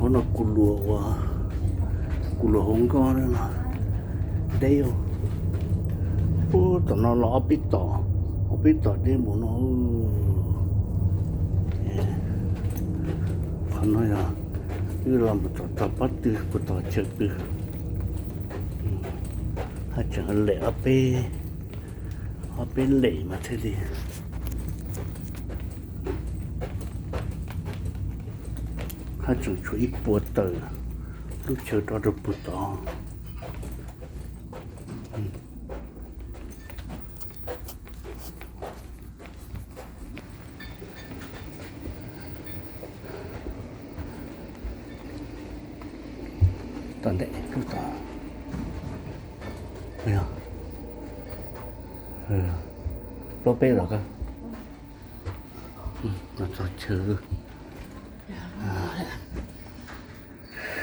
No kuv luag ua, kuv luag hauv nkoj no deb. Ub, tom no los ob peb tom, ob peb tom deb mus no. Qhov no yog wb los mus tom tog pob tw puag tom chaw pw. Haj tseem lem ob peb, ob peb lem mas thiaj li, haj tseem tshuav ib puas tawm lub chaw rov rau puag tod. Tom ntej lub tod, plaub peb los ko, los txog chaw.